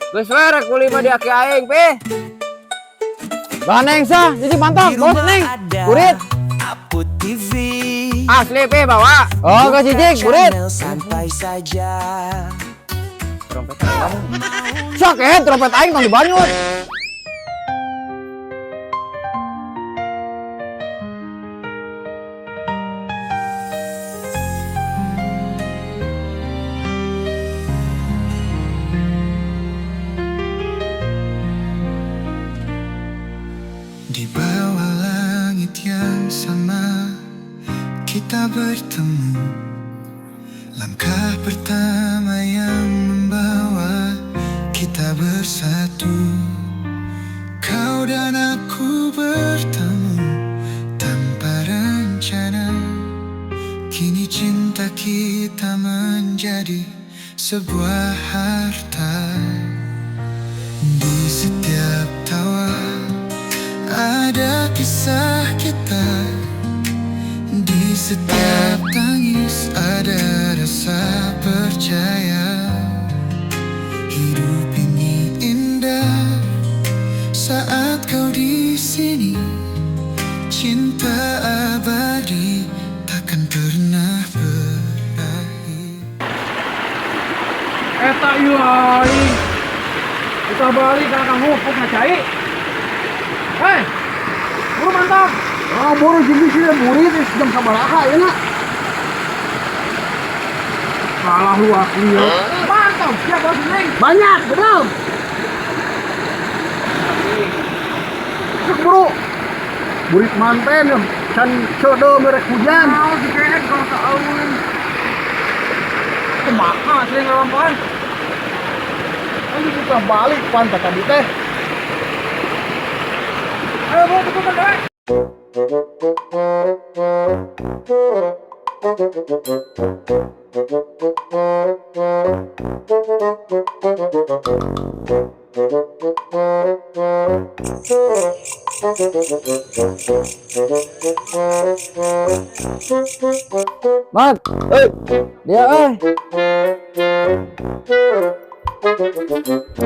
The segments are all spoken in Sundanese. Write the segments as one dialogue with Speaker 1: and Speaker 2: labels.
Speaker 1: Geus we rek kuli mah di aki aing, Pi.
Speaker 2: Bahan neng sah, jadi mantap,
Speaker 3: Di
Speaker 2: bos
Speaker 3: rumah
Speaker 2: neng.
Speaker 3: ada
Speaker 2: Burit.
Speaker 3: Aput TV.
Speaker 1: Asli, Pi, bawa.
Speaker 2: Oh,
Speaker 3: Buka
Speaker 2: ke cicik, burit.
Speaker 3: channel santai saja.
Speaker 1: Trompet kamu.
Speaker 2: Sok trompet aing tong dibanyut.
Speaker 4: Di bawah langit yang sama kita bertemu. Langkah pertama yang membawa kita bersatu. Kau dan aku bertemu tanpa rencana. Kini cinta kita menjadi sebuah harta. Di setiap tawa ada kisah kita. Di setiap tangis ada rasa percaya. Hidup ini indah saat kau di sini. Cinta abadi takkan pernah berakhir.
Speaker 2: Eta ieu aing. Kita balik ka Kang Hupuk ngacai. Hei. Buru mantap.
Speaker 5: Ah, buru jeung sih burit geus jam sabaraha ya na.
Speaker 2: Salah lu asli ya. Mantap, siap bos neng.
Speaker 5: Banyak, betul. Cek buru. Burit manten ya, can ceudeuh merek hujan.
Speaker 2: Mau si kehet kalau saeun. Kumaha sering ngalampaan.
Speaker 5: Anjing kita balik pan tadi teh.
Speaker 2: Ayo buru tutup deh. Mat,
Speaker 1: Hei,
Speaker 2: dia euy.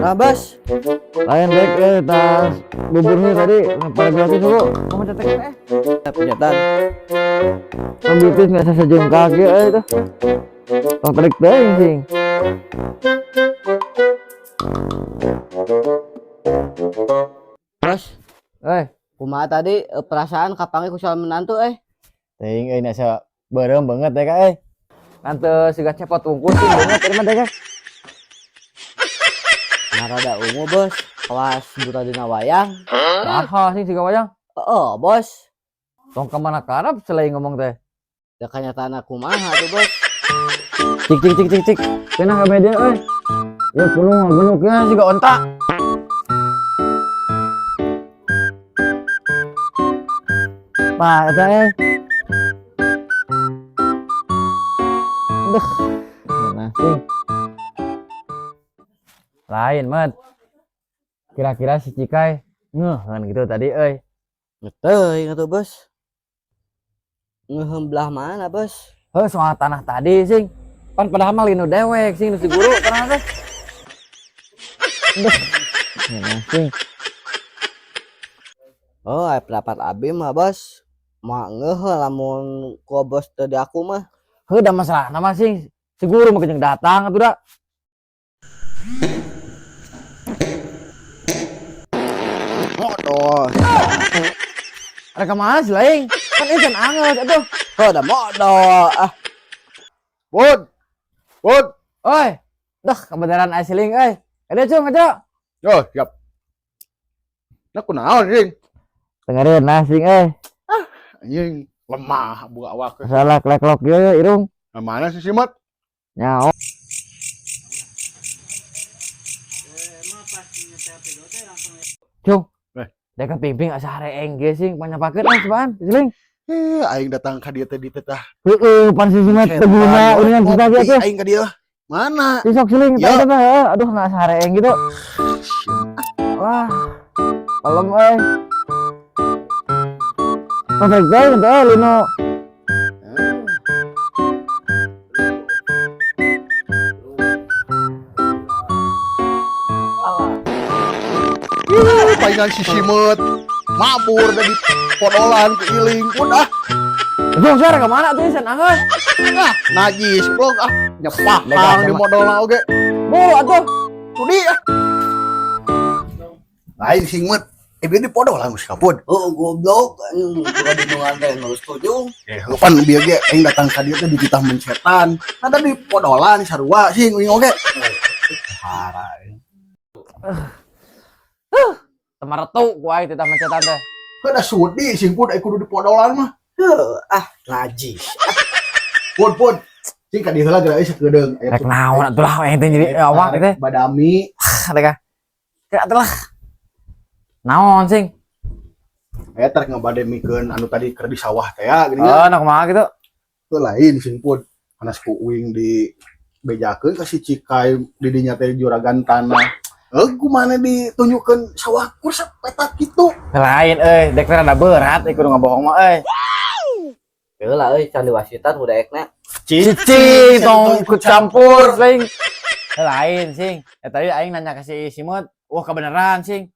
Speaker 6: Nah, Bos.
Speaker 2: Lain dek tas buburnya tadi pada gratis dulu. Kamu cetek eh.
Speaker 6: Pencetan.
Speaker 2: Pembitis nggak sesejung kaki itu. Tong tarik teuing sing.
Speaker 6: Bos,
Speaker 2: Eh,
Speaker 6: kumaha tadi perasaan kapanggih ku calon menantu eh.
Speaker 2: teuing euy asa beureum banget teh ka euy. Nanti siga cepot wungkul sing banget tadi mah teh ka.
Speaker 6: Nah, rada ungu, Bos. Kelas buta dina wayang.
Speaker 2: Saha sing siga wayang?
Speaker 6: Heeh, Bos.
Speaker 2: Tong ka mana karep selain ngomong teh.
Speaker 6: Ya kenyataan kumaha tuh, Bos.
Speaker 2: Cik cik cik cik cik. Cenah ka media euy. Ya penuh genuk ya siga onta. Pak, eta euy. Duh. Nah, sing. Lain, Mat. Kira-kira si Cikai ngeuheun gitu tadi euy.
Speaker 6: Teuing atuh, Bos. Ngeuheum belah mana, Bos?
Speaker 2: Heuh, soal tanah tadi sing. Pan padahal mah linu dewek sing nu si guru tanah teh. Duh. Nah, sing.
Speaker 6: Oh, aya pendapat abi mah, Bos. Moal ngeuheum lamun ku bos teu di aku mah.
Speaker 2: Heuh, da masalahna mah sing. Si guru mah kejeung datang atuh da.
Speaker 6: Modal.
Speaker 2: Rek ka mana sih laing? Kan ieu can angeus atuh.
Speaker 6: Oh, da modal. Ah,
Speaker 5: Bud. Bud.
Speaker 2: Oi. Dah kebenaran aya siling euy. Ada cung aja.
Speaker 5: Oh, siap. Nah, kunaon sing?
Speaker 2: Dengerin nah sing euy.
Speaker 5: Anjing lemah buka awak.
Speaker 2: Salah klek-klok ieu irung.
Speaker 5: Nah, mana sih Simat?
Speaker 2: Nyaho. Cung.
Speaker 5: Eh.
Speaker 2: Dek pimping asa hareeng ge sing panyapakeun ah cobaan siling.
Speaker 5: Eh, aing datang ka dieu teh di teh tah.
Speaker 2: Heeh, pan si Simat teu guna uningan kita ge tuh.
Speaker 5: Aing ka dieu. Mana?
Speaker 2: Si sok siling
Speaker 5: Ya.
Speaker 2: teh teh heuh. Aduh nah asa hareeng gitu. Wah. Kalem euy. Perfect teh teh lino.
Speaker 5: Paingan si Simet mabur dari podolan ke iling pun ah.
Speaker 2: Bung, suara kemana tuh san angeus?
Speaker 5: Ah, najis blog ah, nyepahang di modolna oge.
Speaker 2: Buru atuh.
Speaker 5: Sudi ah. Lain sing met. Eh, bieu di podolan geus kapun.
Speaker 6: Oh, goblok. Anjing buka dunungan teh nu setuju.
Speaker 5: Eh, pan bieu ge aing datang ka dieu teh dititah mencetan. Nah, di podolan sarua sing uing oge. Parah.
Speaker 2: Temaretu ku aing titah mencetan teh.
Speaker 5: Kada sudi sing pun aing kudu di podolan mah.
Speaker 6: Heuh, ah najis.
Speaker 5: Pun pun. Sing ka dieu heula geura euy sakedeung. Aya
Speaker 2: Rek naon atuh lah aing teh jadi awak teh.
Speaker 5: Badami.
Speaker 2: Rek ah. Rek atuh lah. Naon sing?
Speaker 5: Aya tar ngabademikeun anu tadi keur di sawah teh ya geuning.
Speaker 2: Oh, nah kumaha gitu?
Speaker 5: Teu lain sing pun. Panas ku uing di bejakeun ka si Cikai di dinya teh juragan tanah. Eh, kumana ditunjukkeun sawah kur sapetak kitu.
Speaker 2: Lain euy, dek teh rada berat ieu kudu ngabohong mah euy.
Speaker 6: Heula euy can diwasitan udah ekna.
Speaker 2: Cici tong ikut campur sing. Lain sing. Eh tadi aing nanya ke si Simut, wah kebenaran sing.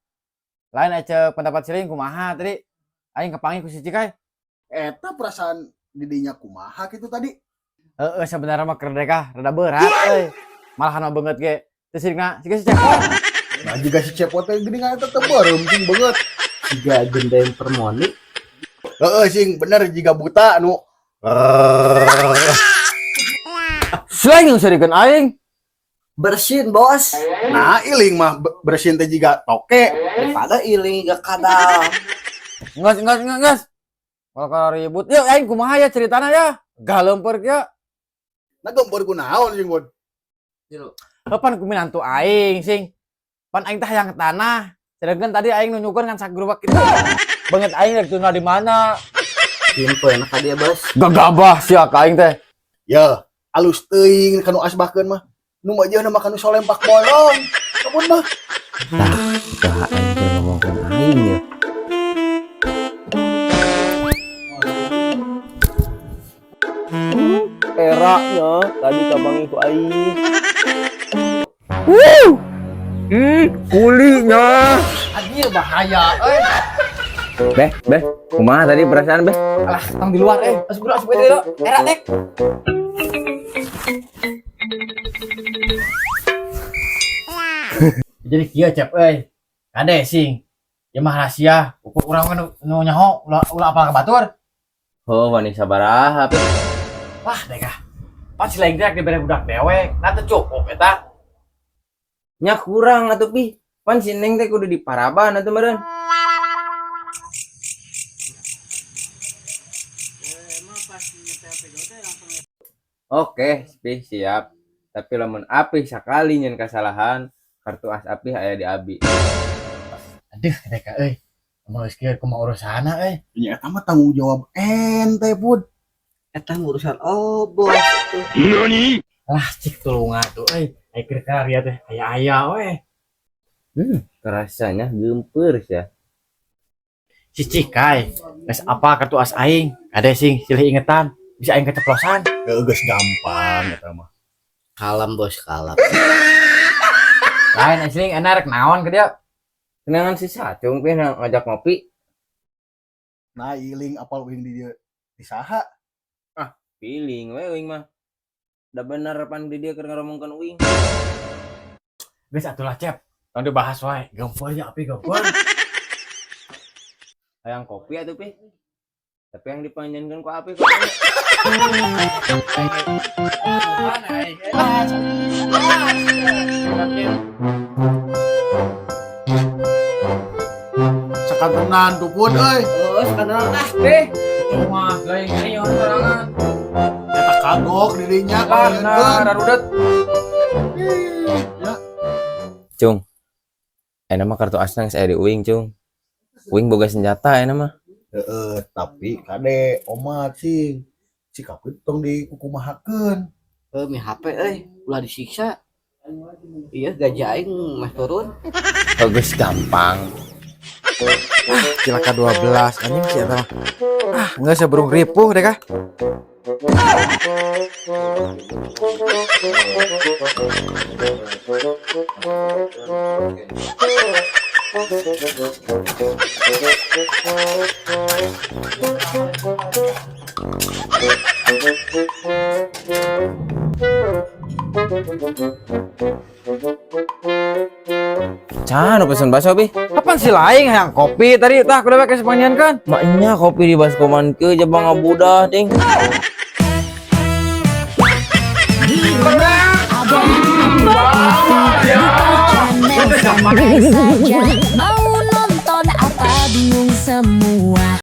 Speaker 2: Lain aja pendapat siling kumaha tadi. Aing kepanggil ku si Cikai.
Speaker 5: Eta perasaan didinya kumaha kitu tadi.
Speaker 2: Heeh, sebenarnya mah keur dek rada berat euy. Malahan mah beungeut ge. Teu sirina, siga si Cepot.
Speaker 5: Nah, jika si Cepot teh geuning eta teh beureum sing beungeut.
Speaker 6: Siga jendeng permoni.
Speaker 5: Heeh sing bener jiga buta anu.
Speaker 2: Selain yang serikeun aing.
Speaker 6: Bersin, Bos.
Speaker 5: Nah, iling mah bersin teh jiga toke.
Speaker 6: Daripada iling gak kadal.
Speaker 2: Ngas ngas ngas ngas. Kalau ribut, ya aing kumaha ya ceritana ya. Galempeur ya.
Speaker 5: Nah, gempur ku naon sing Bun?
Speaker 2: Kapan ku minantu aing sing. Pan aing teh hayang tanah. Sedangkan tadi aing nunjukkeun kan sagerobak kitu. Banget aing rek tuna di mana.
Speaker 6: Simple enak ka dia, Bos.
Speaker 2: Gagabah sia ka aing teh.
Speaker 5: Ya, alus teuing kanu asbahkeun mah. Nu mah jeung mah kanu solempak bolong. Kebun mah.
Speaker 1: Tah, aing keur ngomongkeun aing ya.
Speaker 6: Eraknya tadi kapangi ku aing.
Speaker 1: Kulinya.
Speaker 2: Anjir bahaya euy.
Speaker 1: Beh, beh, kumaha tadi perasaan beh?
Speaker 2: Alah, tong di luar eh. Asup bro, asup deui Era dek. Jadi kieu cep euy. Kade sing. Ya mah rahasia. Ukur urang mah nu nyaho ulah ulah apal ka batur.
Speaker 1: Oh, wani sabaraha beh.
Speaker 2: Wah, dek ah. Pan si lain teh dibere budak dewek. Nah teu cukup eta.
Speaker 1: Nya kurang atuh pi. Pan si Neng teh kudu diparaban atuh meureun. Oke, pi siap. Tapi lamun api sakali nyen kasalahan, kartu as api aya di abi.
Speaker 2: Aduh, dek euy. Mun geus kieu kumaha urusanna euy.
Speaker 5: Nya eta mah tanggung jawab ente, Pun.
Speaker 6: Eta urusan oh, Bos.
Speaker 2: Lah cik tulungan tuh euy. Aya keur karya teh aya-aya we.
Speaker 1: Rasanya gempeur sia.
Speaker 2: Si Cikai, geus apa kartu as aing? Kade sing silih ingetan, bisa aing keceplosan.
Speaker 5: Heuh geus gampang eta mah.
Speaker 6: Kalem, Bos, kalem.
Speaker 2: Lain asli enak rek naon ke dia.
Speaker 1: Kenangan si Sacung pi ngajak ngopi.
Speaker 5: Nah, iling apal uing di dieu di saha?
Speaker 1: Piling we uing mah. Da bener pan di dia keur ngaromongkeun uing.
Speaker 2: Geus atulah cep. Tong dibahas wae. Gempur ya api gempur.
Speaker 1: Hayang kopi atuh pi. Tapi yang dipanjankan ku api kok.
Speaker 5: Sakantenan tuh Pun euy.
Speaker 6: Oh, sekarang ah.
Speaker 1: Eh, cuma lain ayo sorangan.
Speaker 5: Eta kagok dirinya
Speaker 1: Lah, nah, rarudet.
Speaker 5: Ya.
Speaker 1: Cung. Enak mah kartu asna geus aya di uing, Cung. Uing boga senjata enak mah.
Speaker 5: Heeh, tapi kade omat sing. Sikap tong dikukumahakeun.
Speaker 6: Eh, mi HP euy, ulah disiksa. Iya, gaji aing mah turun.
Speaker 1: Bagus gampang.
Speaker 2: Cilaka 12 anjing sih eta mah. Ah, geus seburung ripuh deh kah.
Speaker 1: Can nu pesen bakso, Pi?
Speaker 2: Kapan si lain yang kopi tadi tah kudu we kesepangian kan?
Speaker 1: Maknya kopi di baskoman ke jabang ngabudah ting.
Speaker 7: Di channel santai saja. Mau nonton apa bingung semua.